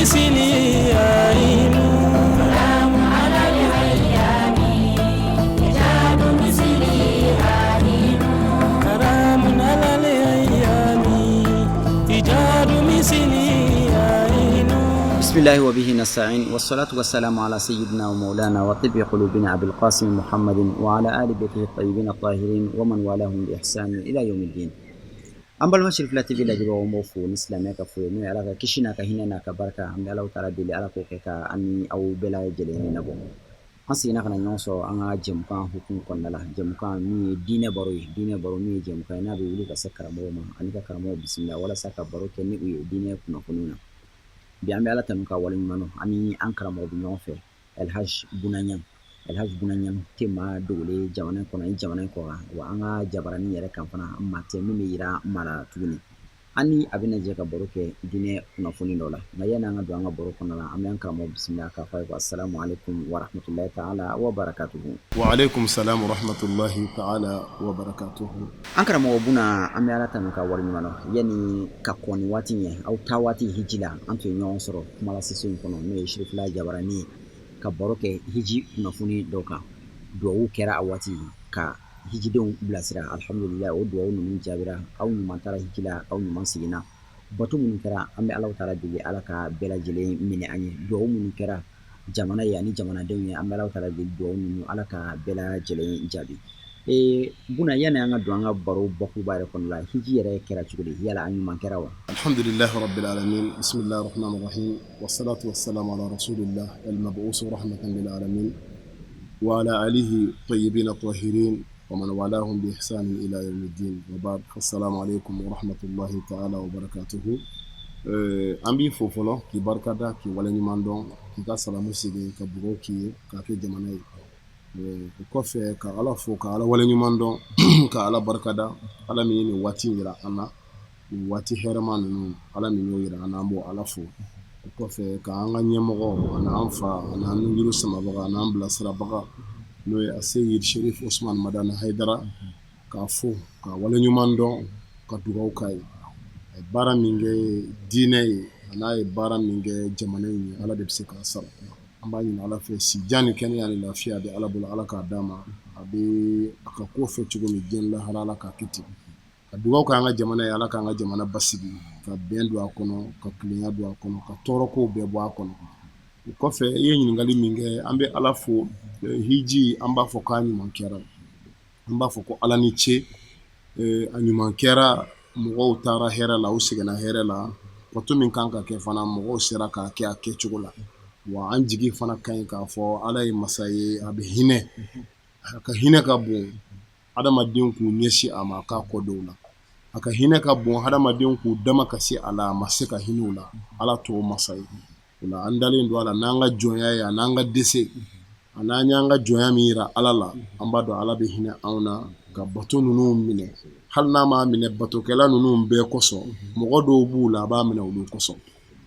بسم الله وبه نستعين والصلاة والسلام على سيدنا ومولانا وطب قلوبنا أبي القاسم محمد وعلى آل بيته الطيبين الطاهرين ومن والاهم بإحسان إلى يوم الدين. An balima Cherifla TV lajɛbagaw, n b'aw fo ni silamɛya ka fo ye, n'o ye Ala ka kisi n'a ka hinɛ n'a ka barika. An bɛ Alahu taala deli, Ala k'o kɛ ka an ni aw bɛɛ lajɛlen nabɔ. An seginna ka na ɲɔgɔn sɔrɔ an ka jɛmukan hukumu kɔnɔna la, jɛmukan min ye diinɛ baro ye, diinɛ baro min ye jɛmukan ye n'a bɛ wuli ka se karamɔgɔw ma ani ka karamɔgɔw bisimila walasa ka baro kɛ ni u ye diinɛ kunnafoniw na. Bi an bɛ Ala tanu ka waleɲuman dɔn. An ni an karamɔgɔ bɛ ɲɔgɔn fɛ, Elhaj Buna Ɲang. Elhaj Buna Ɲang tɛ maa dogolen jamana kɔnɔ ni jamana kɔ kan, wa an ka jabaranin yɛrɛ kan fana, maa tɛ min bɛ yira maa la tuguni. An ni a bɛna jɛ ka baro kɛ diinɛ kunnafoni dɔ la. Nka yanni an ka don an ka baro kɔnɔ la, an bɛ an karamɔgɔ bisimila k'a fɔ a ye ko asalamu aleykum wa rahmatulahi taala wa barakatuhu. Wa aleykum salam wa rahmatulahi taala wa barakatuhu. An karamɔgɔ Buna, an bɛ Ala tanu ka waleɲuman dɔn. Yanni ka kɔn nin waati ɲɛ, aw taa waati hiji la, an tun ye ɲɔgɔn sɔrɔ kumalaseso in kɔnɔ, n'o ye Cherifla jabaranin ye, ka baro kɛ hiji kunnafoni dɔ kan. Duwawu kɛra a waati ka hijidenw bilasira. Alhamdulillah, o duwawu ninnu jaabira. Aw ɲuman taara hiji la, aw ɲuman seginna. Bato minnu kɛra, an bɛ Alahu taala deli, Ala ka bɛɛ lajɛlen minɛ an ye. Duwawu minnu kɛra jamana ye ani jamanadenw ye, an bɛ Alahu taala deli, duwawu ninnu, Ala ka bɛɛ lajɛlen jaabi. Ee Buna, yanni an ka don an ka baro bakuruba yɛrɛ kɔnɔ la, hiji yɛrɛ kɛra cogo di? Yala a ɲuman kɛra wa? Alhamdulilahi rabbil alamin, bismillahir rahmanir rahim, wassalatu wassalamu ala rasulillah al-mab'us rahmatan lil alamin wa ala alihi tayyibin tahirin wa man walahum bi ihsan ila yawmiddin, wa ba'd, assalamu alaikum wa rahmatullahi ta'ala wa barakatuhu. An b'i fo fɔlɔ k'i barikada, k'i waleɲuman dɔn, k'i ka salamu segin ka dugawu k'i ye k'a kɛ jamana ye. O kɔfɛ, ka Ala fo, ka Ala waleɲuman dɔn, ka Ala barikada, Ala min ye nin waati jira an na, nin waati hɛrɛma ninnu, Ala min y'o jira an na, an b'o Ala fo. O kɔfɛ, ka an ka ɲɛmɔgɔ ani an fa ani an nujuru samabaga ani an bilasirabaga, n'o ye Aseyid Sherif Usman Madani Hayidara, k'a fo, ka waleɲuman dɔn, ka dugawu k'a ye. A ye baara min kɛ diinɛ ye, a n'a ye baara min kɛ jamana in ye, Ala de bɛ se k'a sara. An b'a ɲini Ala fɛ, si jan ni kɛnɛya ni lafiya bɛ Ala bolo, Ala k'a d'a ma. A bɛ a ka ko fɛ cogo min diɲɛ lahara, Ala k'a kɛ ten. Ka dugawu k'an ka jamana ye, Ala k'an ka jamana basigi, ka bɛn don a kɔnɔ, ka kelenya don a kɔnɔ, ka tɔɔrɔkow bɛɛ bɔ a kɔnɔ. O kɔfɛ, i ye ɲininkali min kɛ, an bɛ Ala fo. Hiji, an b'a fɔ k'a ɲuman kɛra. An b'a fɔ ko Ala ni ce, a ɲuman kɛra. Mɔgɔw taara hɛrɛ la, u seginna hɛrɛ la. Bato min kan ka kɛ fana, mɔgɔw sera k'a kɛ a kɛcogo la. Wa an jigi fana ka ɲi k'a fɔ Ala ye masa ye, a bɛ hinɛ, a ka hinɛ ka bon. Adamadenw k'u ɲɛsin a ma k'a kɔ dɔw la, a ka hinɛ ka bon. Hadamadenw k'u dama ka se a la, a ma se ka hinɛ u la, Ala t'o masa ye. O la, an dalen don a la n'an ka jɔnya ye, a n'an ka dɛsɛ, a n'an y'an ka jɔnya min yira Ala la, an b'a dɔn Ala bɛ hinɛ anw na ka bato ninnu minɛ. Hali n'a m'a minɛ batokɛla ninnu bɛɛ kosɔn, mɔgɔ dɔw b'u la, a b'a minɛ olu kosɔn.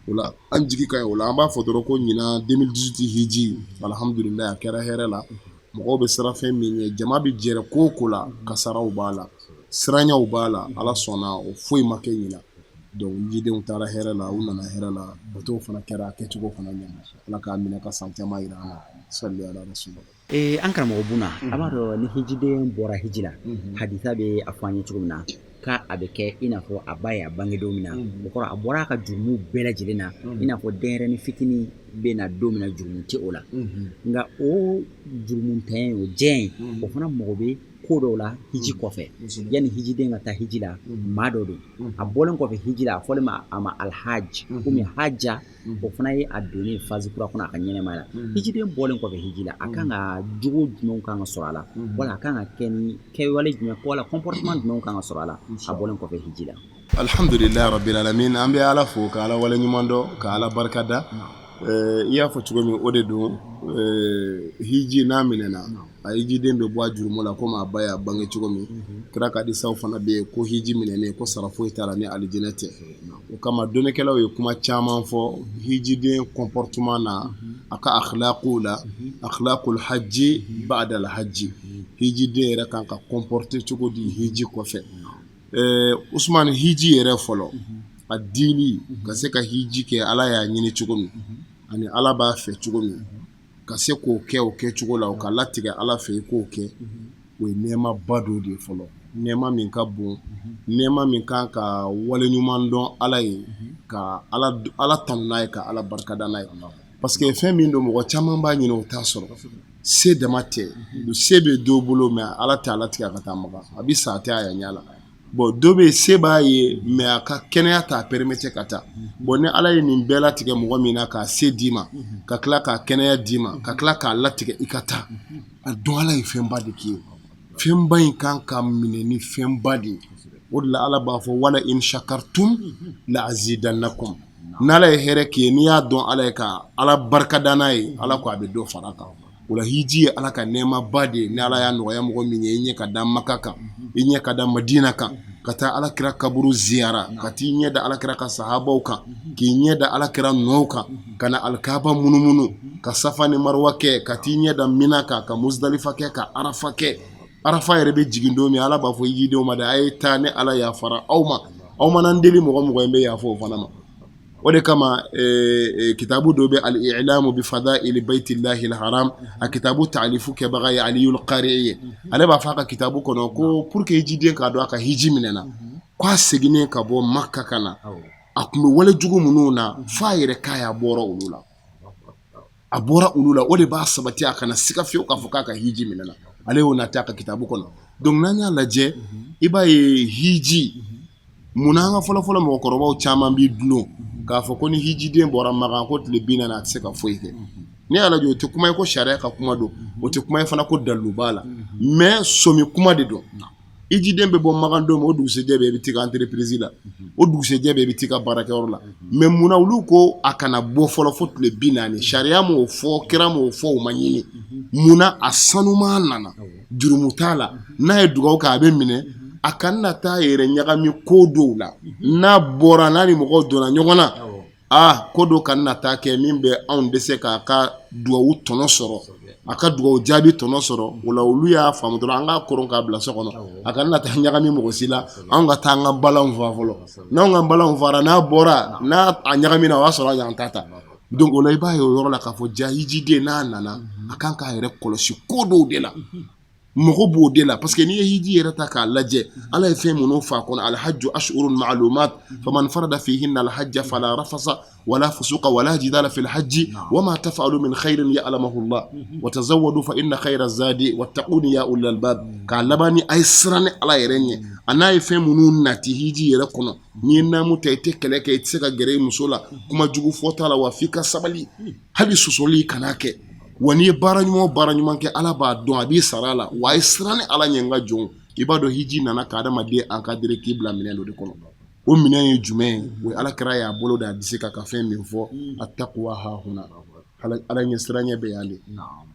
O la, an jigi ka ɲi o la. An b'a fɔ dɔrɔn ko ɲinan 2018 hiji, alhamdulilayi, a kɛra hɛrɛ la. Mɔgɔw bɛ siran fɛn min ɲɛ, jama bɛ jɛrɛ ko o ko la, kasaraw b'a la, siranyaw b'a la, Ala sɔnna o foyi ma kɛ ɲinan. Donc hijidenw taara hɛrɛ la, u nana hɛrɛ la, batow fana kɛra a kɛcogo fana ɲɛna. Ala k'a minɛ ka san caman yira an na. Sali ala rasul. Ee, an karamɔgɔ Buna, a b'a dɔn ni hijiden bɔra hiji la, hadisa bɛ a fɔ an ye cogo min na k'a a bɛ kɛ i n'a fɔ a ba ye a bange don min na, o kɔrɔ a bɔra a ka jurumu bɛɛ lajɛlen na, i n'a fɔ denyɛrɛnin fitinin bɛ na don min na, jurumu tɛ o la. Nka o jurumu tɛ o jɛ o fana mago bɛ ko dɔw la hiji kɔfɛ. Yanni hijiden ka taa hiji la, maa dɔ don. A bɔlen kɔfɛ hiji la, a fɔlen ma a ma alhaj komi haja, o fana ye a donnen phase kura kɔnɔ a ka ɲɛnɛmaya la. Hijiden bɔlen kɔfɛ hiji la, a kan ka jogo jumɛnw kan ka sɔrɔ a la, wala a kan ka kɛ ni kɛwale jumɛn, wala comportement jumɛnw kan ka sɔrɔ a la a bɔlen kɔfɛ hiji la? Alhamdulilayi rabbil alamin, an bɛ Ala fo, ka Ala waleɲuman dɔn, ka Ala barikada. I y'a fɔ cogo min, o de don. Hiji n'a minɛna, a hijiden bɛ bɔ a jurumu la komi a ba y'a bange cogo min. Kira ka hadisaw fana bɛ yen ko hiji minɛnen, ko sara foyi t'a la ni alijinɛ tɛ. O kama, dɔnnikɛlaw ye kuma caman fɔ hijiden comportement na, a ka akhlaquw la, akhlaqul hajji ba'da al hajji, hijiden yɛrɛ kan ka comporter cogo di hiji kɔfɛ. Usman, hiji yɛrɛ fɔlɔ, A dili ka se ka hiji kɛ Ala y'a ɲini cogo min ani Ala b'a fɛ cogo min, ka se k'o kɛ o kɛcogo la, o ka latigɛ Ala fɛ i k'o kɛ, o ye nɛɛmaba dɔ de ye fɔlɔ, nɛɛma min ka bon, nɛɛma min kan ka waleɲuman dɔn Ala ye, ka Ala tanu n'a ye, ka Ala barikada n'a ye. Parce que fɛn min don, mɔgɔ caman b'a ɲini, o t'a sɔrɔ. Se dama tɛ, se bɛ dɔw bolo, mais Ala tɛ a latigɛ a ka taa Makan, a bɛ sa, a tɛ a ɲɛ la. Bon, dɔ bɛ se b'a ye, mais a ka kɛnɛya t'a permettre ka taa. Bon, ni Ala ye nin bɛɛ latigɛ mɔgɔ min na, k'a se d'i ma, ka tila k'a kɛnɛya d'i ma, ka tila k'a latigɛ i ka taa, a dɔn Ala ye fɛnba de k'i ye. Fɛnba in kan ka minɛ ni fɛnba de ye. O de la Ala b'a fɔ: wala in shakartum la azidannakum. N'Ala ye hɛrɛ k'i ye, n'i y'a dɔn Ala ye, ka Ala barikada n'a ye, Ala ko a bɛ dɔ fara a kan. O la, hiji ye Ala ka nɛɛmaba de ye. Ni Ala y'a nɔgɔya mɔgɔ min ye, i ɲɛ ka da Maka kan, i ɲɛ ka da Madina kan, ka taa Ala kira kaburu ziyara, ka t'i ɲɛ da Ala kira ka sahabaw kan, k'i ɲɛ da Ala kira nɔw kan, ka na Alikaba munumunu, ka Safa ni Marwa kɛ, ka t'i ɲɛ da Mina kan, ka Musdalifa kɛ, ka Arafa kɛ. Arafa yɛrɛ bɛ jigin don min, Ala b'a fɔ hijidenw ma dɛ: a ye taa, ne Ala yafara aw ma. Aw mana n deli mɔgɔ mɔgɔ in bɛ yafa o fana ma. O de kama kitabu dɔ bɛ, al-i'lamu bi fadaili baytillahi al-haram, a kitabu taalifu kɛbaga ye Aliyul Qari ye. Ale b'a fɔ a ka kitabu kɔnɔ ko pour que hijiden k'a dɔn a ka hiji minɛna, k'a seginnen ka bɔ Maka ka na, a tun bɛ wale jugu minnu na, f'a yɛrɛ k'a y'a bɔra olu la, a bɔra olu la, o de b'a sabati a kana siga fiyewu k'a fɔ k'a ka hiji minɛna. Ale y'o nati a ka kitabu kɔnɔ. Donc n'an y'a lajɛ, i b'a ye hiji munna an ka fɔlɔfɔlɔ mɔgɔkɔrɔbaw caman b'i dulon k'a fɔ ko ni hijiden bɔra Makan ko tile 40, a tɛ se ka foyi kɛ. N'i y'a lajɛ, o tɛ kuma ye ko sariya ka kuma don, o tɛ kuma ye fana ko dalilu b'a la, mais sɔmi kuma de don. Hijiden bɛ bɔ Makan don min, o dugusɛjɛ bɛɛ i bɛ t'i ka entreprise la, o dugusɛjɛ bɛɛ i bɛ t'i ka baarakɛyɔrɔ la. Mais munna olu ko a kana bɔ fɔlɔ fo tile 40? Sariya m'o fɔ, kira m'o fɔ, o ma ɲini. Munna? A sanuma nana, jurumu t'a la, n'a ye dugawu kɛ a bɛ minɛ. A kana na taa yɛrɛ ɲagami ko dɔw la. N'a bɔra, n'a ni mɔgɔw donna ɲɔgɔn na, aa, ko dɔ kana na taa kɛ min bɛ anw dɛsɛ k'a ka dugawu tɔnɔ sɔrɔ, a ka dugawu jaabi tɔnɔ sɔrɔ. O la, olu y'a faamu dɔrɔn, an k'a koron k'a bila so kɔnɔ, a kana na taa ɲagami mɔgɔ si la. Anw ka taa an ka balanw fa fɔlɔ. N'anw ka balanw fara, n'a bɔra, n'a a ɲagamina, o y'a sɔrɔ an y'an ta ta. Donc o la, i b'a ye o yɔrɔ la k'a fɔ ja hijiden n'a nana, a kan k'a yɛrɛ kɔlɔsi ko dɔw de la. Mɔgɔ b'o de la, parce que n'i ye hiji yɛrɛ ta k'a lajɛ, Ala ye fɛn minnu f'a kɔnɔ: alhajju ashhurun ma'lumat, faman farada fihinna alhajja fala rafasa wala fusuqa wala jidala fil hajji, wama taf'alu min khairin ya'lamuhu Allah, wa tazawwadu fa inna khayra zadi wattaquni ya ulil albab. K'a laban ni a ye siran ni Ala yɛrɛ ɲɛ. A n'a ye fɛn minnu nati hiji yɛrɛ kɔnɔ: n'i ye naamu ta, i tɛ kɛlɛ kɛ, i tɛ se ka gɛrɛ i muso la, kuma jugu fɔ t'a la, wa f'i ka sabali, hali sɔsɔli kana kɛ. Wa n'i ye baara ɲuman o baara ɲuman kɛ, Ala b'a dɔn, a b'i sara a la. Wa a ye siran ni Ala ɲɛ, n ka jɔnw. I b'a dɔn hiji nana ka adamaden encadrer k'i bila minɛn dɔ de kɔnɔ. O minɛn ye jumɛn ye? O ye Ala kira y'a bolo da a disi kan ka fɛn min fɔ: attaqwa hahuna. Ala ɲɛ siranɲɛ bɛ yan de,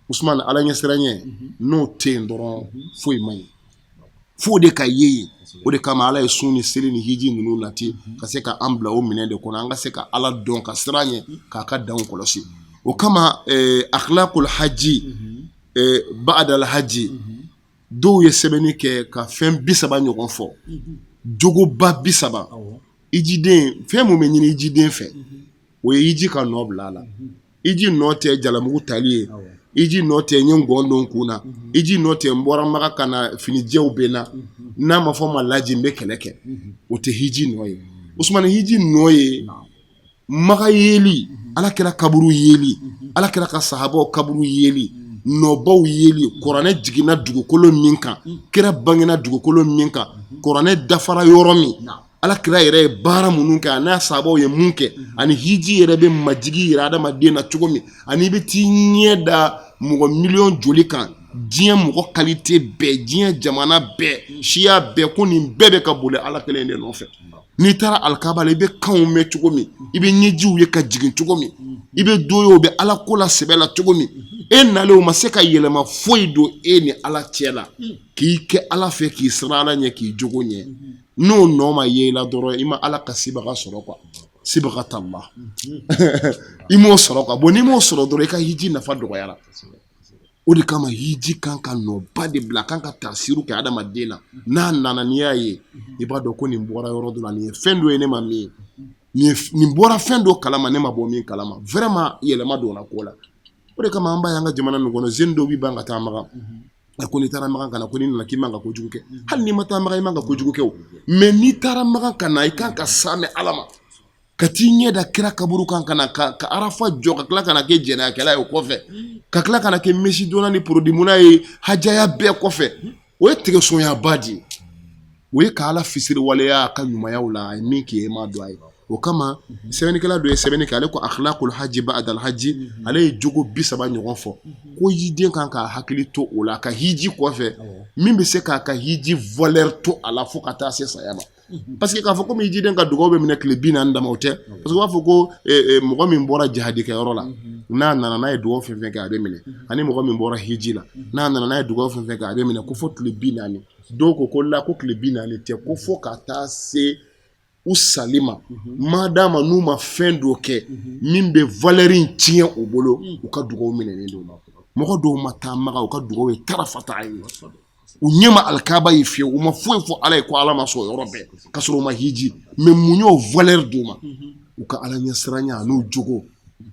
Usman. Ala ɲɛ siranɲɛ, n'o tɛ yen dɔrɔn, foyi man ɲi, f'o de ka ye yen. O de kama Ala ye sun ni seli ni hiji ninnu nati ka se ka an bila o minɛn de kɔnɔ, an ka se ka Ala dɔn, ka siran ɲɛ, k'a ka danw kɔlɔsi. O kama akhlaqul hajji ba'dal hajji, dɔw ye sɛbɛnni kɛ ka fɛn 30 ɲɔgɔn fɔ, jogoba 30. Hijiden, fɛn mun bɛ ɲini hijiden fɛ, o ye hiji ka nɔ bila a la. Hiji nɔ tɛ jalamugu tali ye, hiji nɔ tɛ n ye ngɔn don kun na, hiji nɔ tɛ n bɔra Maka ka na finijɛw bɛ n na, n'a ma fɔ ma laji n bɛ kɛlɛ kɛ, o tɛ hiji nɔ ye. Usumani, hiji nɔ ye Maka yeli, Ala kira kaburu yeli, Ala kira ka sahabaw kaburu yeli, nɔbaw yeli, kuranɛ jiginna dugukolo min kan, kira bangena dugukolo min kan, kuranɛ dafara yɔrɔ min, Ala kira yɛrɛ ye baara minnu kɛ, a n'a sahabaw ye mun kɛ, ani hiji yɛrɛ bɛ majigi yira adamaden na cogo min, ani i bɛ t'i ɲɛ da mɔgɔ miliyɔn joli kan, diɲɛ mɔgɔ qualité bɛɛ, diɲɛ jamana bɛɛ, siya bɛɛ, ko nin bɛɛ bɛ ka boli Ala kelen de nɔfɛ. N'i taara Alikaba la, i bɛ kanw mɛn cogo min, i bɛ ɲɛjiw ye ka jigin cogo min, i bɛ don ye o bɛ Ala ko la sɛbɛ la cogo min, e nalen o ma se ka yɛlɛma foyi don e ni Ala cɛ la, k'i kɛ Ala fɛ, k'i siran Ala ɲɛ, k'i jogo ɲɛ. N'o nɔ ma ye i la dɔrɔn, i ma Ala ka sibaga sɔrɔ quoi, sibghatallah, i m'o sɔrɔ quoi. Bon, n'i m'o sɔrɔ dɔrɔn, i ka hiji nafa dɔgɔyara. O de kama hiji kan ka nɔba de bila, a kan ka taasiru kɛ adamaden na. N'a nana, n'i y'a ye, i b'a dɔn ko nin bɔra yɔrɔ dɔ la, nin ye fɛn dɔ ye ne ma min ye. Nin bɔra fɛn dɔ kalama, ne ma bɔ min kalama. Vraiment, yɛlɛma donna ko la. O de kama an b'a ye an ka jamana ninnu kɔnɔ, jeune dɔw bɛ ban ka taa Makan. A ko n'i taara Makan ka na, ko n'i nana k'i man ka kojugu kɛ. Hali n'i ma taa Makan, i man ka kojugu kɛ o. Mais n'i taara Makan ka na, i kan ka saamɛ Ala ma, ka t'i ɲɛ da kira kaburu kan, ka na ka Arafa jɔ, ka tila ka na kɛ jɛnɛyakɛla ye o kɔfɛ, ka tila ka na kɛ mèche donna ni produit munna ye hajaya bɛɛ kɔfɛ. O ye tigɛsonyaba de ye. O ye ka Ala fisiriwaleya a ka ɲumanyaw la, a ye min k'i ye, e m'a dɔn a ye. O kama sɛbɛnnikɛla dɔ ye sɛbɛnni kɛ, ale ko akhlaqul haji ba'dal haji. Ale ye jogo 30 ɲɔgɔn fɔ ko hijiden kan k'a hakili to o la ka hiji kɔfɛ, min bɛ se k'a ka hiji valeur to a la fo ka taa se saya ma. Parce que k'a fɔ komi hijiden ka dugawu bɛ minɛ tile 40 dama, o tɛ. Parce que u b'a fɔ ko mɔgɔ min bɔra jahadikɛyɔrɔ la, n'a nana n'a ye dugawu fɛn fɛn kɛ, a bɛ minɛ. Ani mɔgɔ min bɔra hiji la, n'a nana n'a ye dugawu fɛn fɛn kɛ, a bɛ minɛ, ko fo tile 40. Dɔw ko ko la, ko tile 40 tɛ, ko fo ka taa se u sali ma, madama n'u ma fɛn dɔ kɛ min bɛ valeur in tiɲɛ u bolo, u ka dugawu minɛnen don. Mɔgɔ dɔw ma taa Makan, u ka dugawu ye tarafata ye. U ɲɛ ma alikaba ye fiyewu, u ma foyi fɔ Ala ye ko Ala ma sɔn o yɔrɔ bɛɛ, ka sɔrɔ u ma hiji. Mais mun y'o valeur d'u ma? U ka Ala ɲɛsiranya n'u jogo.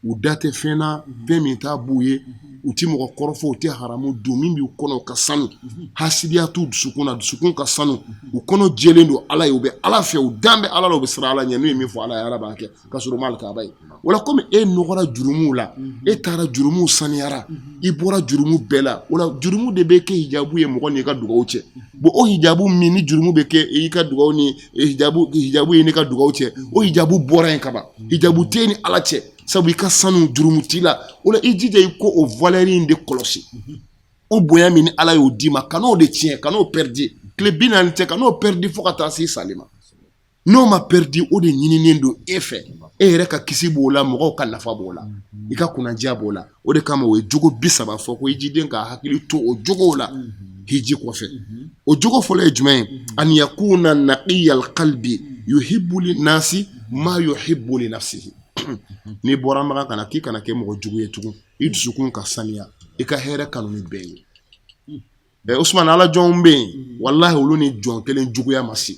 U da tɛ fɛn na, fɛn min t'a b'u ye. U tɛ mɔgɔ kɔrɔfɔ, u tɛ haramu dun. Min b'u kɔnɔ, u ka sanu. Hasidiya t'u dusukun na, dusukun ka sanu. U kɔnɔ jɛlen don Ala ye, u bɛ Ala fɛ, u dan bɛ Ala la, u bɛ siran Ala ɲɛ. N'u ye min fɔ Ala ye, Ala b'a kɛ, ka sɔrɔ u ma alikaba ye. O la, komi e nɔgɔra jurumuw la, e taara jurumuw saniyara, i bɔra jurumu bɛɛ la. O la, jurumu de bɛ kɛ hijabu ye mɔgɔ n'i ka dugawu cɛ. Bon, o hijabu min ni jurumu bɛ kɛ i ka dugawu ni hijabu ye n'i ka dugawu cɛ, o hijabu bɔra yen kaban. Hijabu tɛ ni Ala cɛ, sabu i ka sanu, jurumu t'i la. O la, i jija i ko o valeur in de kɔlɔsi. O bonya min ni Ala y'o d'i ma, kan'o de tiɲɛ, kan'o perdi. Tile 40 tɛ, kan'o perdi fo ka taa se sali ma. N'o ma perdi, o de ɲininen don e fɛ. E yɛrɛ ka kisi b'o la, mɔgɔw ka nafa b'o la, i ka kunnadiya b'o la. O de kama o ye jogo 30 fɔ ko hijiden ka hakili to o jogow la hiji kɔfɛ. O jogo fɔlɔ ye jumɛn ye? An yakuna naqiyal qalbi yuhibbu linnasi ma yuhibbu li nafsihi. N'i bɔra Makan ka na, k'i kana kɛ mɔgɔ jugu ye tugun. I dusukun ka saniya, i ka hɛrɛ kanu ni bɛɛ ye. Ɛ Usumani, Ala jɔnw bɛ yen, walahi, olu ni jɔn kelen juguya ma se.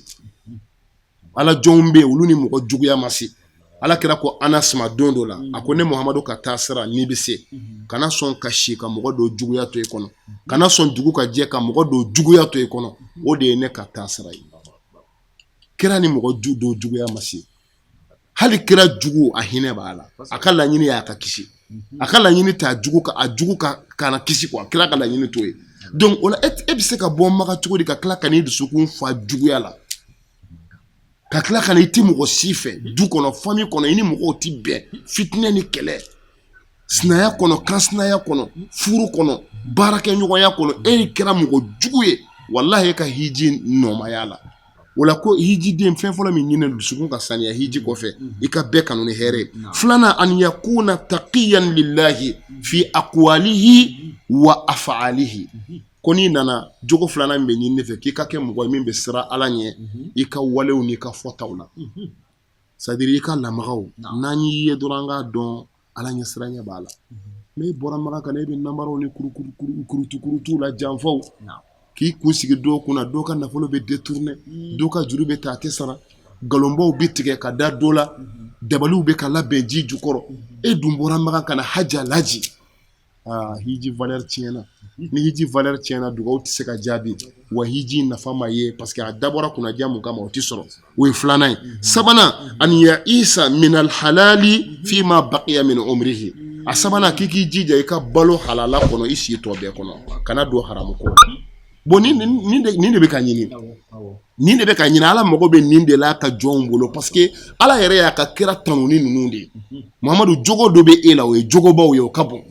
Ala jɔnw bɛ yen, olu ni mɔgɔ juguya ma se. Ala kira ko Anas ma don dɔ la, a ko ne Muhamadu ka taa sira, n'i bɛ se, kana sɔn ka si ka mɔgɔ dɔ juguya to i kɔnɔ, kana sɔn dugu ka jɛ ka mɔgɔ dɔ juguya to i kɔnɔ. O de ye ne ka taa sira ye. Kira ni mɔgɔ dɔ juguya ma se. Hali kira jugu, a hinɛ b'a la. A ka laɲini y'a ka kisi, a ka laɲini t'a jugu ka a jugu ka kana kisi quoi. Kira ka laɲini t'o ye. Donc o la, e bɛ se ka bɔ Maka cogo di ka tila ka n'i dusukun fa juguya la, ka tila ka na i ti mɔgɔ si fɛ du kɔnɔ, famille kɔnɔ, i ni mɔgɔw ti bɛn, fitinɛ ni kɛlɛ, sinaya kɔnɔ, kansinaya kɔnɔ, furu kɔnɔ, baarakɛɲɔgɔnya kɔnɔ, e kɛra mɔgɔ jugu ye. Walahi, e ka hiji nɔmaya la. O la, ko hijiden, fɛn fɔlɔ min ɲini, dusukun ka saniya hiji kɔfɛ, i ka bɛɛ kanu ni hɛrɛ ye. Filanan, an yakuna taqiyan lillahi fi aqwalihi wa af'alihi. Ko n'i nana, jogo filanan min bɛ ɲini ne fɛ, k'i ka kɛ mɔgɔ ye min bɛ siran Ala ɲɛ i ka walew n'i ka fɔtaw la. C'est à dire i ka lamagaw, n'an y'i ye dɔrɔn, an k'a dɔn Ala ɲɛ siranɲɛ b'a la. Mais e bɔra Maka ka na, e bɛ namaraw ni kurutu la, janfaw, k'i kun sigi dɔw kunna, dɔw ka nafolo bɛ détourner, dɔw ka juru bɛ ta, a tɛ sara, nkalonbaw bɛ tigɛ ka da dɔ la, dabaliw bɛ ka labɛn ji jukɔrɔ. E dun bɔra Maka ka na haja laji. Aa, hiji valeur tiɲɛna. Ni hiji valeur tiɲɛna, dugawu tɛ se ka jaabi wa hiji nafa ma ye, parce que a dabɔra kunnadiya mun kama, o tɛ sɔrɔ. O ye filanan ye. Sabanan, an yaisa minal halali fima baqiya min umrihi. A sabanan, k'i k'i jija i ka balo halala kɔnɔ i si tɔ bɛɛ kɔnɔ, kana don haramu kɔ. Bon, nin de bɛ ka ɲini, nin de bɛ ka ɲini. Ala mago bɛ nin de la a ka jɔnw bolo, parce que Ala yɛrɛ y'a ka kira tanu ni ninnu de ye. Muhamadu, jogo dɔ bɛ e la, o ye jogobaw ye, o ka bon.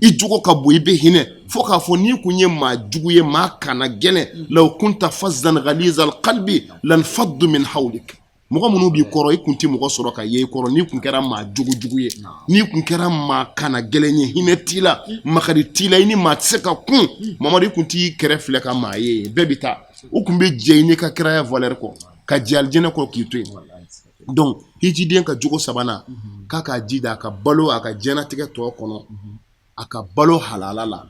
I jogo ka bon, i bɛ hinɛ, fo k'a fɔ n'i kun ye maa jugu ye, maa kana gɛlɛn, law kunta fazzan ghalizal qalbi lanfaddu min hawlik. Mɔgɔ minnu b'i kɔrɔ, i kun tɛ mɔgɔ sɔrɔ ka ye i kɔrɔ n'i kun kɛra maa jugu jugu ye, n'i kun kɛra maa kana gɛlɛn ye, hinɛ t'i la, makari t'i la, i ni maa tɛ se ka kun. Mamadu, i kun t'i kɛrɛ filɛ ka maa ye, bɛɛ bɛ taa. U kun bɛ jɛ i n'i ka kiraya valeur kɔ, ka jɛ alijinɛ kɔ k'i to yen. Donc hijiden ka jogo sabanan, k'a k'a jija a ka balo a ka diɲɛnatigɛ tɔ kɔnɔ, a ka balo halala la.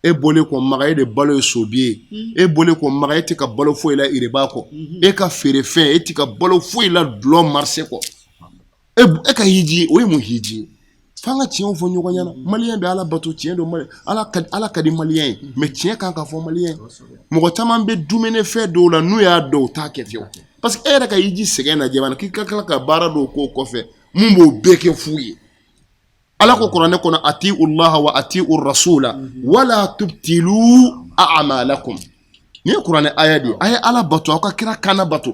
E bɔlen kɔ Maka, e de balo ye sobi ye. E bɔlen kɔ Maka, e tɛ ka balo foyi la iriba kɔ. E ka feerefɛn, e tɛ ka balo foyi la dulɔ marché kɔ. E ka hiji, o ye mun hiji ye? F'an ka tiɲɛw fɔ ɲɔgɔn ɲɛna. Maliyɛn bɛ Ala bato, tiɲɛ don, Ala ka di maliyɛn ye, mais tiɲɛ kan ka fɔ maliyɛn. Mɔgɔ caman bɛ dumunifɛn dɔw la, n'u y'a dɔn, u t'a kɛ fiyewu, parce que e yɛrɛ ka hiji sɛgɛn lajɛ bani, k'i ka tila ka baara dɔw k'o kɔfɛ mun b'o bɛɛ kɛ fu ye. Ala ko kuranɛ kɔnɔ: atiu llaha wa atiu rasula wala tubtilu a'malakum. Nin ye kuranɛ aya de ye. A ye Ala bato, aw ka kira kana bato.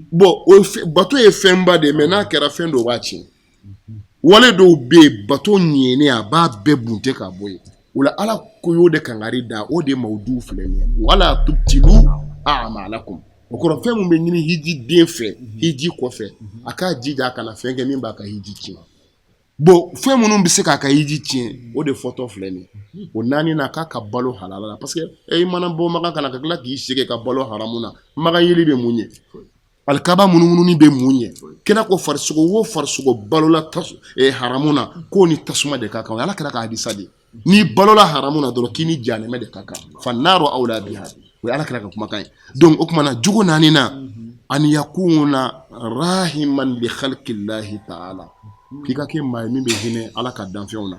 Bon, o bato ye fɛnba de ye, mais n'a kɛra, fɛn dɔw b'a tiɲɛ. Wale dɔw bɛ yen, bato ɲɛnen, a b'a bɛɛ bunte ka bɔ yen. O la, Ala ko y'o de kangari da, o de mawudu filɛ nin ye: wala tubtilu a'malakum. O kɔrɔ, fɛn min bɛ ɲini hiji den fɛ hiji kɔfɛ, a k'a jija a kana fɛn kɛ min b'a ka hiji tiɲɛ. Bon, fɛn minnu bɛ se k'a ka hiji tiɲɛ, o de fɔtɔ filɛ nin ye. O naani na, k'a ka balo halala la, parce que e mana bɔ Makan ka na ka tila k'i sigi ka balo haramu na, Makan yeli bɛ mun ɲɛ? Alikaba munumununi bɛ mun ɲɛ? Kira ko farisogo wo farisogo balola haramu na, k'o ni tasuma de ka kan. O ye Ala kira ka hadisa de ye. N'i balola haramu na dɔrɔn, k'i ni janɛmɛ de ka kan. Fannaru awla biha. O ye Ala kira ka kumakan ye. Donc o tuma na, jogo naani na, an yakuna rahiman li khalqillahi ta'ala, k'i ka kɛ maa ye min bɛ hinɛ Ala ka danfɛnw na.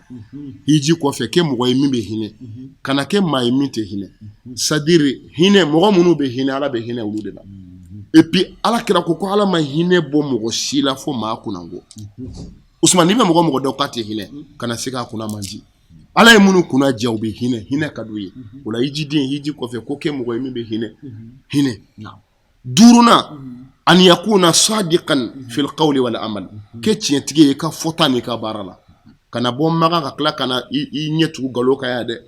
Hiji kɔfɛ, kɛ mɔgɔ ye min bɛ hinɛ, kana kɛ maa ye min tɛ hinɛ. C'est-à-dire hinɛ, mɔgɔ minnu bɛ hinɛ, Ala bɛ hinɛ olu de la. Et puis Ala kira ko ko Ala ma hinɛ bɔ mɔgɔ si la fo maa kunnango. Usman, n'i bɛ mɔgɔ mɔgɔ dɔn k'a tɛ hinɛ, kana se k'a kunna man di. Ala ye minnu kunna diya, u bɛ hinɛ, hinɛ ka d'u ye. O la, hijiden, hiji kɔfɛ, ko kɛ mɔgɔ ye min bɛ hinɛ, hinɛ. Duurunan, an yakuna sadiqan fil qawli wal amal, kɛ tiɲɛtigi ye i ka fɔta n'i ka baara la. Kana bɔ Makan ka tila ka na i ɲɛ tugu nkalon kan yan dɛ,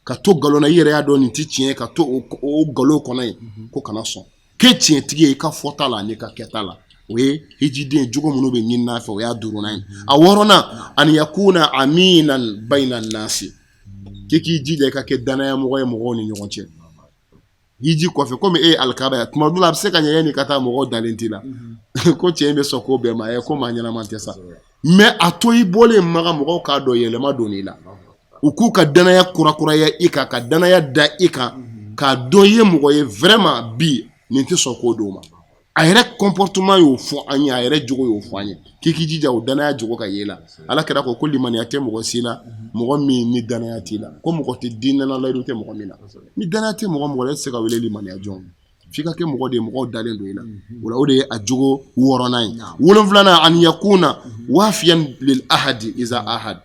ka to nkalon na, i yɛrɛ y'a dɔn nin tɛ tiɲɛ ye, ka to o nkalon kɔnɔ yen, ko kana sɔn. Kɛ tiɲɛtigi ye i ka fɔta la ani i ka kɛta la. O ye hijiden jogo minnu bɛ ɲini n'a fɛ, o y'a duurunan ye. A wɔɔrɔnan, an yakuna aminan bayna nasi, k'i k'i jija i ka kɛ danayamɔgɔ ye mɔgɔw ni ɲɔgɔn cɛ hiji kɔfɛ. Komi e ye alikaba ye, tuma dɔ la a bɛ se ka ɲɛ yanni ka taa, mɔgɔw dalen t'i la ko cɛ in bɛ sɔn ko bɛɛ ma, ko maa ɲɛnama tɛ sa. Mais a to i bɔlen Makan, mɔgɔw k'a dɔn yɛlɛma donn'i la, u k'u ka danaya kurakuraya i kan, ka danaya da i kan, k'a dɔn i ye mɔgɔ ye vraiment bi nin tɛ sɔn ko dɔw ma. A yɛrɛ comportement y'o fɔ an ye, a yɛrɛ jogo y'o fɔ an ye, k'i k'i jija o danaya jogo ka ye la. Ala kira ko ko limaniya tɛ mɔgɔ si la, mɔgɔ min ni danaya t'i la, ko mɔgɔ tɛ diinɛ na layidu tɛ mɔgɔ min na. Ni danaya tɛ mɔgɔ mɔgɔ la, e tɛ se ka wele limaniya jɔn, f'i ka kɛ mɔgɔ de ye mɔgɔw dalen don i la. O la, o de ye a jogo wɔɔrɔnan ye. Wolonfilanan, an yakuna wafiyan lil ahadi iza ahad,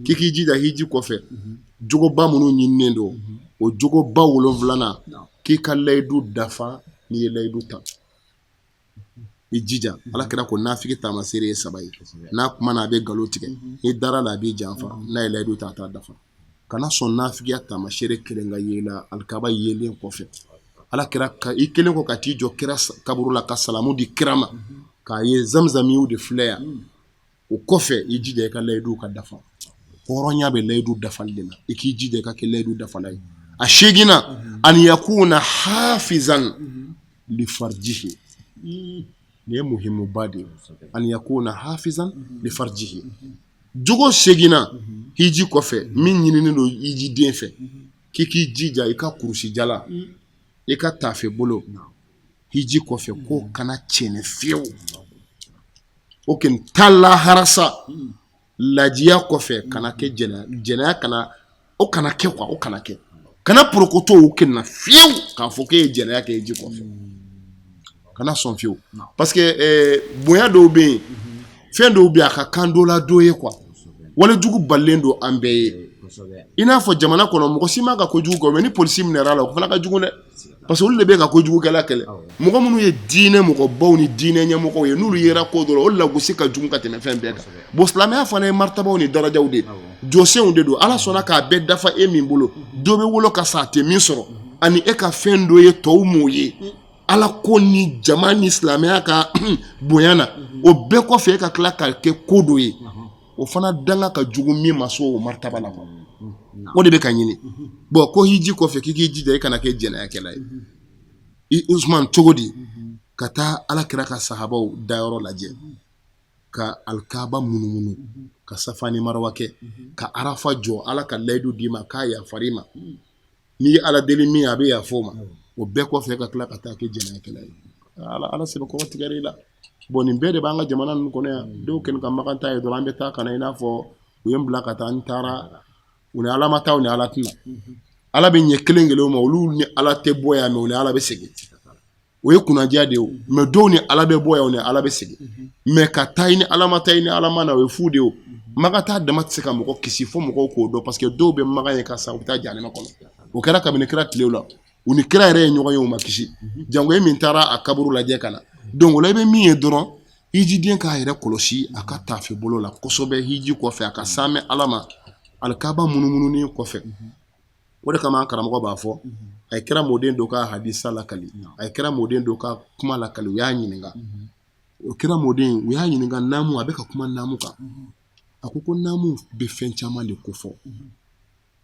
k'i k'i jija hiji kɔfɛ, jogoba minnu ɲininen don, o jogoba wolonfilanan, k'i ka layidu dafa n'i ye layidu ta, i jija. Ala kira ko nafigi taamaseere ye saba ye: n'a kuma na, a bɛ nkalon tigɛ, n'i dara la, a b'i janfa, n'a ye layidu ta, a t'a dafa. Kana sɔn nafigiya taamaseere kelen ka ye la alikaba yelen kɔfɛ. Ala kira ka i kelen kɔ ka t'i jɔ kira kaburu la ka salamu di kira ma, k'a ye zamzamiw de filɛ yan. O kɔfɛ, i jija i ka layidu ka dafa. Hɔrɔnya bɛ layidu dafali de la. I k'i jija i ka kɛ layidu dafala ye. A seginna, an yakuna hafizan li farjihi. Nin ye muhimuba de ye. An yakuna hafizan li farjihi, jogo seginna hiji kɔfɛ min ɲininen don hijiden fɛ, k'i k'i jija i ka kurusi jala, i ka taafe bolo, hiji kɔfɛ, ko kana cɛnɛ fiyewu. O kɛ ta lahara sa, lajiya kɔfɛ, kana kɛ jɛnɛya, kana o kana kɛ quoi, o kana kɛ, kana porokoto o kɛ fiyewu k'a fɔ k'e ye jɛnɛya kɛ hiji kɔfɛ. Kana sɔn fiyewu, parce que bonya dɔw bɛ yen, fɛn dɔw bɛ yen, a ka kan dɔ la dɔ ye quoi. Walejugu balilen don an bɛɛ ye. I n'a fɔ jamana kɔnɔ, mɔgɔ si ma ka kojugu kɛ, mais ni polisi minɛra la, o fana ka jugu dɛ, parce que olu de bɛ ka kojugukɛla kɛlɛ. Mɔgɔ minnu ye diinɛ mɔgɔbaw ni diinɛ ɲɛmɔgɔw ye, n'olu yera ko dɔ la, o lagosi ka jugu ka tɛmɛ fɛn bɛɛ kan. Bon, silamɛya fana ye maritabaw ni darajaw de ye, jɔsenw de don. Ala sɔnna k'a bɛɛ dafa e min bolo, dɔ bɛ wolo ka sa, a tɛ min sɔrɔ, ani e ka fɛn dɔ ye tɔw m'o ye. Ala ko ni jama ni silamɛya ka bonya na, o bɛɛ kɔfɛ, e ka tila ka kɛ ko dɔ ye, o fana danga ka jugu min ma so o martaba la quoi. O de bɛ ka ɲini. Bon, ko hiji kɔfɛ, k'i k'i jija i kana kɛ jɛnɛyakɛla ye. I Usman, cogo di ka taa Ala kira ka sahabaw dayɔrɔ lajɛ, ka alikaba munumunu, ka safa ni marawa kɛ, ka arafa jɔ, Ala ka layidu d'i ma k'a yafar'i ma, n'i ye Ala deli min a bɛ yafa o ma, o bɛɛ kɔfɛ ka tila ka taa kɛ jɛnɛyakɛla ye, Ala, Ala sɛbɛkɔrɔ tigɛra i la. Bon, nin bɛɛ de b'an ka jamana ninnu kɔnɔ yan. Dɔw kɛlen ka makan ta ye dɔrɔn, an bɛ taa ka na, i n'a fɔ u ye n bila ka taa, n taara, u ni Ala ma taa, u ni Ala tɛna. Ala bɛ ɲɛ kelen kelen ma, olu ni Ala tɛ bɔ yan, mais u ni Ala bɛ segin. O ye kunnadiya de ye o. Mais dɔw ni Ala bɛ bɔ yan, u ni Ala bɛ segin. Mais ka taa i ni Ala ma taa, i ni Ala ma na, o ye fu de ye o. Makan taa dama tɛ se ka mɔgɔ kisi, fo mɔgɔw k'o dɔn, parce que dɔw bɛ makan ye ka sa, u bɛ taa jahanama kɔnɔ. O kɛra kabini kira tilew la, u ni kira yɛrɛ ye ɲɔgɔn ye, u ma kisi, jango e min taara a kaburu lajɛ ka na. Donc o la, i bɛ min ye dɔrɔn, hijiden k'a yɛrɛ kɔlɔsi a ka taafe bolo la kosɛbɛ hiji kɔfɛ, a ka saamɛ Ala ma alikaba munumununen kɔfɛ. O de kama an karamɔgɔ b'a fɔ, a ye kira mɔden dɔ ka hadisa lakali, a ye kira mɔden dɔ ka kuma lakali. U y'a ɲininka, o kira mɔden, u y'a ɲininka naamu, a bɛ ka kuma naamu kan. A ko ko naamu bɛ fɛn caman de kofɔ,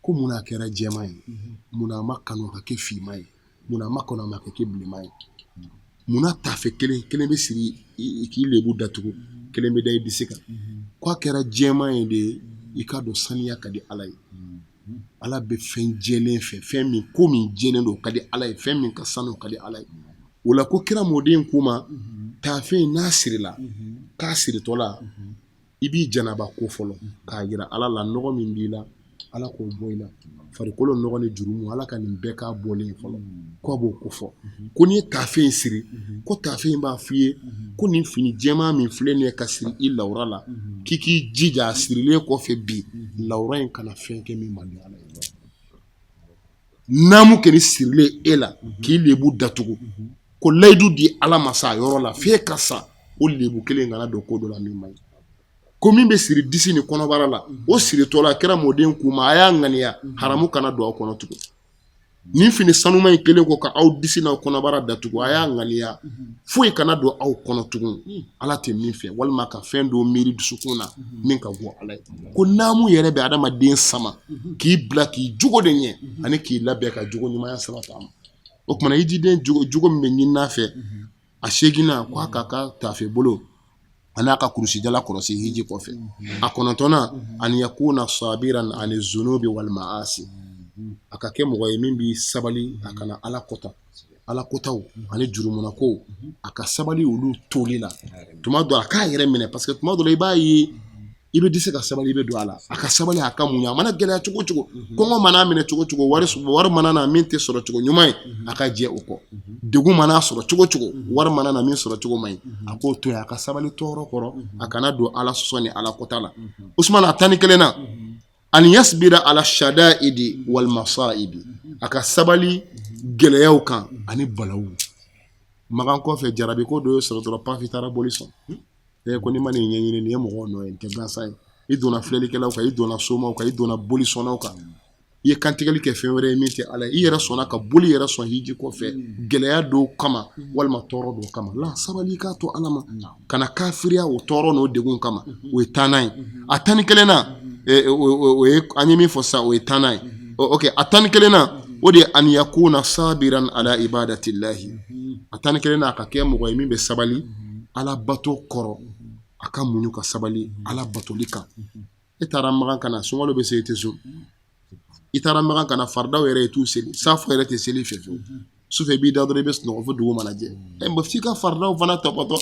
ko mun a kɛra jɛman ye, mun a ma kanu ka kɛ finman ye, mun a ma kanu a ma kɛ bilenman ye, munna taafe kelen kelen bɛ siri k'i lebu datugu, kelen bɛ da i disi kan. K'a kɛra jɛman ye de, i k'a dɔn saniya ka di Ala ye. Ala bɛ fɛn jɛlen fɛ, fɛn min ko min jɛlen don, o ka di Ala ye, fɛn min ka sanu, o ka di Ala ye. O la, ko kira mɔden k'u ma, taafe in n'a sirila, k'a siritɔ la, i b'i janaba ko fɔlɔ k'a yira Ala la, nɔgɔ min b'i la, Ala k'o bɔ i la, farikolo nɔgɔ ni jurumu, Ala ka nin bɛɛ k'a bɔlen fɔlɔ. K'a b'o ko fɔ, ko n'i ye taafe in siri, ko taafe in b'a f'i ye ko nin fini jɛman min filɛ nin ye ka siri i lawura la, k'i k'i jija a sirilen kɔfɛ bi, lawura in kana fɛn kɛ min man di Ala ye. Naamu kɛ ni sirilen e la k'i lebu datugu, ko layidu di Ala ma sa yɔrɔ la, f'e ka sa, o lebu kelen kana don ko dɔ la min man ɲi. Ko min bɛ siri disi ni kɔnɔbara la, o siritɔ la, kira mɔden k'u ma, a y'a ŋaniya haramu kana don aw kɔnɔ tugun. Nin fini sanuma in kelen kɔ ka aw disi n'aw kɔnɔbara datugu, a y'a ŋaniya foyi kana don aw kɔnɔ tugun Ala tɛ min fɛ, walima ka fɛn dɔ miiri dusukun na min ka go Ala ye. Ko naamu yɛrɛ bɛ adamaden sama k'i bila k'i jogo de ɲɛ, ani k'i labɛn ka jogo ɲumanya sira ta ma. O kumana, hijiden jogo min bɛ ɲini a fɛ, a seginna, ko a k'a ka taafe bolo a n'a ka kurusijala kɔlɔsi hiji kɔfɛ. A kɔnɔntɔnna, an yakuna sabiran ani zunubi wal maasi, a ka kɛ mɔgɔ ye min b'i sabali, a kana Ala kɔta, Ala kotaw ani jurumunakow, a ka sabali olu toli la. Tuma dɔ a k'a yɛrɛ minɛ, parce que tuma dɔ la i b'a ye i bɛ dɛsɛ ka sabali, i bɛ don a la. A ka sabali, a ka muɲu, a mana gɛlɛya cogo cogo, kɔngɔ mana minɛ cogo cogo, wari mana na min tɛ sɔrɔ cogo ɲuman ye, a ka jɛ o kɔ. Degun mana sɔrɔ cogo cogo, wari mana na min sɔrɔ cogo man ɲi, a k'o to yen, a ka sabali tɔɔrɔ kɔrɔ, a kana don Ala sɔsɔ ni Ala kɔta la. Usumana, a 11nan, an yasbira ala shadaidi wal masaibi, a ka sabali gɛlɛyaw kan ani balawu. Makan kɔfɛ, jarabi ko dɔ ye sɔrɔ dɔrɔn, pafi taara boli sɔn. Ko n'i ma nin ɲɛɲini, nin ye mɔgɔw nɔ ye, nin tɛ gansan ye. I donna filɛlikɛlaw kan, i donna somaw kan, i donna bolisɔnnaw kan, i ye kantigɛli kɛ fɛn wɛrɛ ye min tɛ Ala ye, i yɛrɛ sɔnna ka boli yɛrɛ sɔn hiji kɔfɛ gɛlɛya dɔw kama walima tɔɔrɔ dɔw kama. La sabali, k'a to Ala ma, kana kafiriya o tɔɔrɔ n'o degun kama. O ye 10nan ye. A 11nan, o ye an ye min fɔ sisan, o ye 10nan ye. Ok, a 11nan, o de ye an yakuna sabiran ala ibadatillahi. A 11nan, a ka kɛ mɔgɔ ye min bɛ sabali Ala bato kɔrɔ, a ka muɲu ka sabali Ala batoli kan. E taara Makan ka na, sunkalo bɛ se, i tɛ sun. I taara Makan ka na, faridaw yɛrɛ i t'u seli, safo yɛrɛ tɛ seli fɛ fiyewu. Sufɛ i b'i da dɔrɔn, i bɛ sunɔgɔ fo dugu mana jɛ. Ɛ, f'i ka faridaw fana tɔpɔtɔ.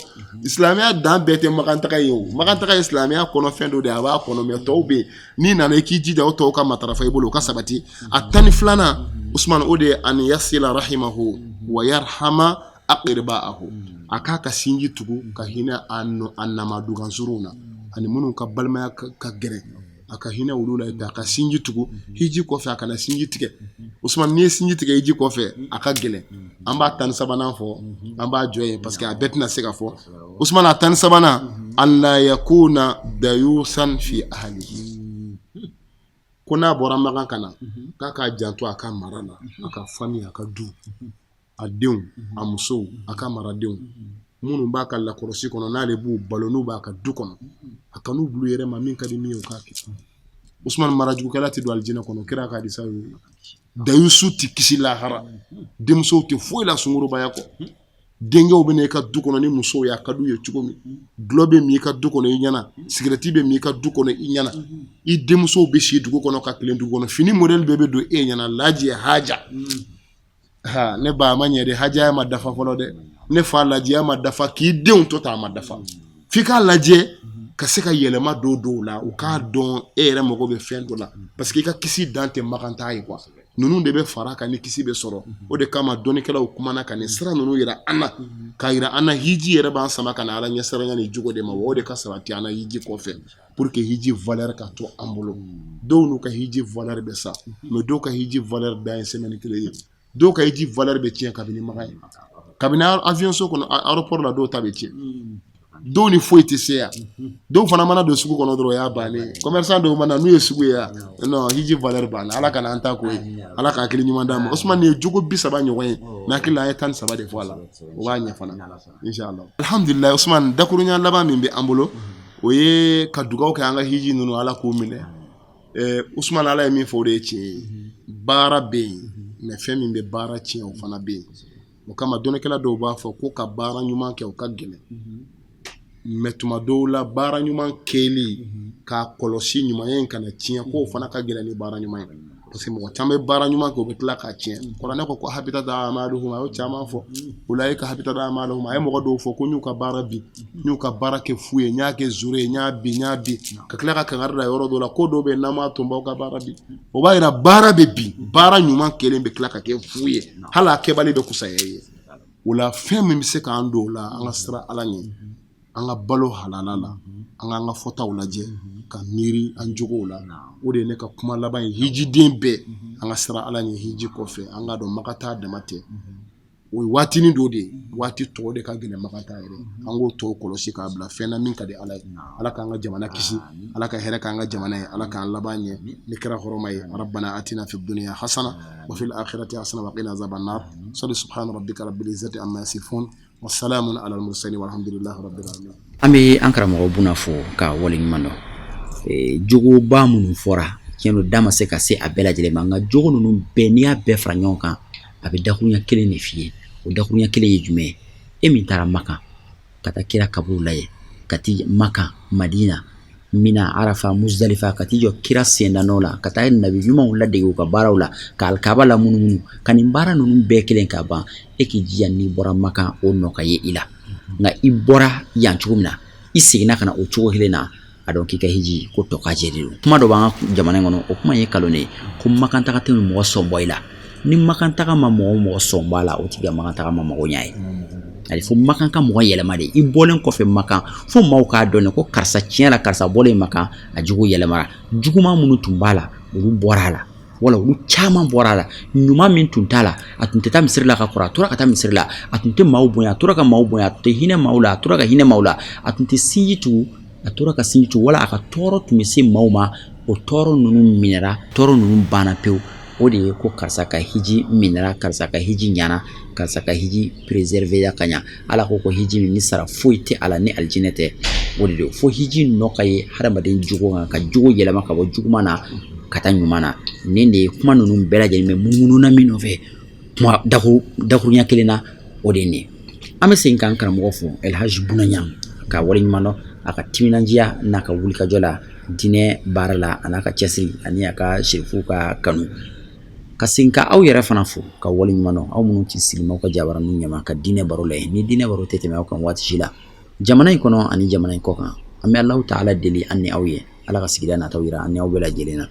Silamɛya dan bɛɛ tɛ Makan taga ye o. Makan taga ye silamɛya kɔnɔ fɛn dɔ de ye, a b'a kɔnɔ, mais tɔw bɛ yen, n'i nana, i k'i jija o tɔw ka matarafa i bolo, o ka sabati. A 12nan, Usumani, o de ye an yasila rahimahu wa yarhama aqribaahu, a k'a ka sinji tugu ka hinɛ a namadugansurunw na ani minnu ka balimaya ka gɛrɛ, a ka hinɛ olu la, a ka sinji tugu hiji kɔfɛ, a kana sinji tigɛ. Usumani, n'i ye sinji tigɛ hiji kɔfɛ, a ka gɛlɛn. An b'a 13nan fɔ, an b'a jɔ yen, parce que a bɛɛ tɛna se ka fɔ. Usumani, a 13nan, an la yakuna dayusan fi ahlihi, ko n'a bɔra Makan ka na, k'a k'a janto a ka mara la, a ka famille, a ka du, a denw, a musow, a ka maradenw minnu b'a ka lakɔlɔsi kɔnɔ, n'ale b'u balo, n'u b'a ka du kɔnɔ, a kan'u bila u yɛrɛ ma, min ka di min ye, o k'a kɛ. Usumani, marajugukɛla tɛ don alijinɛ kɔnɔ, kira ka hadisa ye. Dayusu tɛ kisi lahara, denmusow tɛ foyi la sungurubaya kɔ. Denkɛw bɛ na i ka du kɔnɔ ni musow ye, a ka d'u ye cogo min, dulɔ bɛ min i ka du kɔnɔ i ɲɛna, sigirɛti bɛ min i ka du kɔnɔ i ɲɛna, i denmusow bɛ si dugu kɔnɔ ka tilen dugu kɔnɔ, fini modèle bɛɛ bɛ don e ɲɛna, laji haja. Ha, ne ba, a ma ɲɛ dɛ, hajaya ma dafa fɔlɔ dɛ. Ne fa lajɛ, a ma dafa k'i denw to ta, a ma dafa. F'i k'a lajɛ ka se ka yɛlɛma don dɔw la, u k'a dɔn e yɛrɛ mago bɛ fɛn dɔ la, parce que i ka kisi dan tɛ Makan taa ye quoi. Ninnu de bɛ fara kan ni kisi bɛ sɔrɔ. O de kama dɔnnikɛlaw kumana ka nin sira ninnu yira an na, k'a yira an na hiji yɛrɛ b'an sama ka na Ala ɲɛsiranya ni jogo de ma. Wa o de ka sabati an na hiji kɔfɛ, pour que hiji valeur ka to an bolo. Dɔw n'u ka hiji valeur bɛ sa, mais dɔw ka hiji valeur dan ye semaine kelen ye. Dɔw ka hiji valeur bɛ tiɲɛ kabini Makan ye, kabini avion so kɔnɔ, aéroport la, dɔw ta bɛ tiɲɛ. Dɔw ni foyi tɛ se yan. Dɔw fana mana don sugu kɔnɔ dɔrɔn, o y'a bannen. Commerçant dɔw mana n'u ye sugu ye yan, non, hiji valeur banna. Ala kana an ta ko ye, Ala ka hakili ɲuman d'an ma. Usumani, nin ye jogo 30 ɲɔgɔn ye, mais hakili la an ye 13 de fɔ a la, o b'a ɲɛ fana, inshallah. Alhamdulilayi. Usumani, dakurunya laban min bɛ an bolo, o ye ka dugawu kɛ an ka hiji ninnu, Ala k'u minɛ. Usumani, Ala ye min fɔ, o de ye tiɲɛ ye. Baara bɛ yen, mais fɛn min bɛ baara tiɲɛ, o fana bɛ yen. O kama dɔnnikɛla dɔw b'a fɔ ko ka baara ɲuman kɛ, o ka gɛlɛn, mais tuma dɔw la baara ɲuman kɛli k'a kɔlɔsi ɲumanya in kana tiɲɛ, k'o fana ka gɛlɛn ni baara ɲuman ye, parce que mɔgɔ caman bɛ baara ɲuman kɛ, u bɛ tila k'a tiɲɛ. Kuranɛ ko ko habitat amaluhum, a y'o caman fɔ. Ulaika habitat amaluhum. A ye mɔgɔ dɔw fɔ ko n y'u ka baara bin, n y'u ka baara kɛ fu ye, n y'a kɛ zero ye, n y'a bin, n y'a bin, ka tila ka kangari da yɔrɔ dɔ la ko dɔw bɛ yen, n'an m'a to n b'aw ka baara bin. O b'a yira baara bɛ bin, baara ɲuman kelen bɛ tila ka kɛ fu ye, hali a kɛbali bɛ kusaya i ye. O la, fɛn min bɛ se k'an don o la, an ka siran Ala ɲɛ, an ka balo halala la, an k'an ka fɔtaw lajɛ, ka miiri an jogow la. O de ye ne ka kuma laban ye. Hijiden bɛɛ, an ka siran Ala ɲɛ hiji kɔfɛ. An k'a dɔn Makan taa dama tɛ, o ye waatinin dɔ de ye, waati tɔ de ka gɛlɛn Makan taa yɛrɛ. An k'o tɔw kɔlɔsi k'a bila fɛn na min ka di Ala ye. Ala k'an ka jamana kisi, Ala ka hɛrɛ k'an ka jamana ye, Ala k'an laban ɲɛ ni kira hɔrɔma ye. Rabbana atina fi dunya hasana wa fil akhirati hasana wa qina azaban nar. Salli subhana rabbika rabbil izzati amma yasifun wa salamun ala al mursalin walhamdulillahi rabbil alamin. An bɛ an karamɔgɔ Buna fo ka waleɲuman dɔn. Jogoba minnu fɔra, tiɲɛ don, da ma se ka se a bɛɛ lajɛlen ma, nka jogo ninnu bɛɛ, n'i y'a bɛɛ fara ɲɔgɔn kan, a bɛ dakurunya kelen de f'i ye. O dakurunya kelen ye jumɛn ye? E min taara Makan ka taa kira kaburu lajɛ, ka t'i Makan, Madina, Mina, Arafa, Muzdalifa, ka t'i jɔ kira sendanɔ la, ka taa nabi ɲumanw ladege u ka baaraw la, ka alikaba la munumunu, ka nin baara ninnu bɛɛ kelen ka ban, e k'i jija n'i bɔra Makan, o nɔ ka ye i la. Nka i bɔra yan cogo min na, i seginna ka na o cogo kelen na, a dɔn k'i ka hiji ko tɔ ka jɛ de don. Kuma dɔ b'an ka jamana in kɔnɔ, o kuma ye kalon de ye, ko Makan taga tɛ mɔgɔ sɔn bɔ i la. Ni Makan taga ma mɔgɔ mɔgɔ sɔn bɔ a la, o tigi ka Makan taga ma mago ɲɛ ye. Ani fo Makan ka mɔgɔ yɛlɛma de. I bɔlen kɔfɛ Makan, fo maaw k'a dɔn ko karisa, tiɲɛ la, karisa bɔlen Makan, a jogo yɛlɛmara. Juguman minnu tun b'a la, olu bɔra a la, wala olu caman bɔra a la. Ɲuman min tun t'a la, a tun tɛ taa misiri la ka kɔrɔ, a tora ka taa misiri la. A tun tɛ maaw bonya, a tora ka maaw bonya. A tun tɛ hinɛ maaw la, a tora ka hinɛ maaw la. A tun tɛ sinji tugu, a tora ka sinji tugu. Wala a ka tɔɔrɔ tun bɛ se maaw ma, o tɔɔrɔ ninnu minɛra, tɔɔrɔ ninnu banna pewu. O de ye ko karisa ka hiji minɛra, karisa ka hiji ɲana, karisa ka hiji préserver ka ɲa. Ala ko ko hiji min ni sara foyi tɛ a la ni alijinɛ tɛ, o de don. Fo hiji nɔ ka ye hadamaden jogo kan, ka jogo yɛlɛma ka bɔ juguman na ka taa ɲuman na. Nin de ye kuma ninnu bɛɛ lajɛlen bɛ munumunu na min nɔfɛ, kuma dakurunya kelen na, o de ye nin ye. An bɛ segin k'an karamɔgɔ fo, Elhaji Buna Ɲang, ka waleɲuman dɔn a ka timinandiya n'a ka wulikajɔ la diinɛ baara la, a n'a ka cɛsiri ani a ka serifuw ka kanu. Ka segin ka aw yɛrɛ fana fo ka waleɲuman dɔn, aw minnu t'i sigi aw ka jabaraninw ɲɛma ka diinɛ baro lajɛ. Ni diinɛ baro tɛ tɛmɛ aw kan waati si la, jamana in kɔnɔ ani jamana in kɔ kan. An bɛ Alahu taala deli an ni aw ye, Ala ka sigida nataw yira an ni aw bɛɛ lajɛlen na.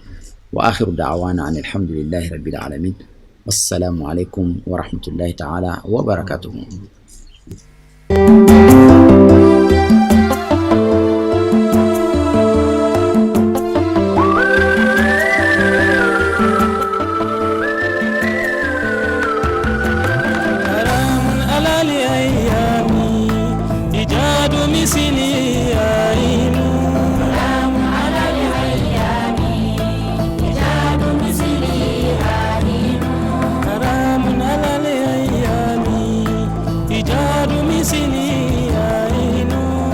Wa akhiru da'wana an alhamdulillahi rabbil alamin. Wassalamu alaikum wa rahmatullahi ta'ala wa barakatuhu.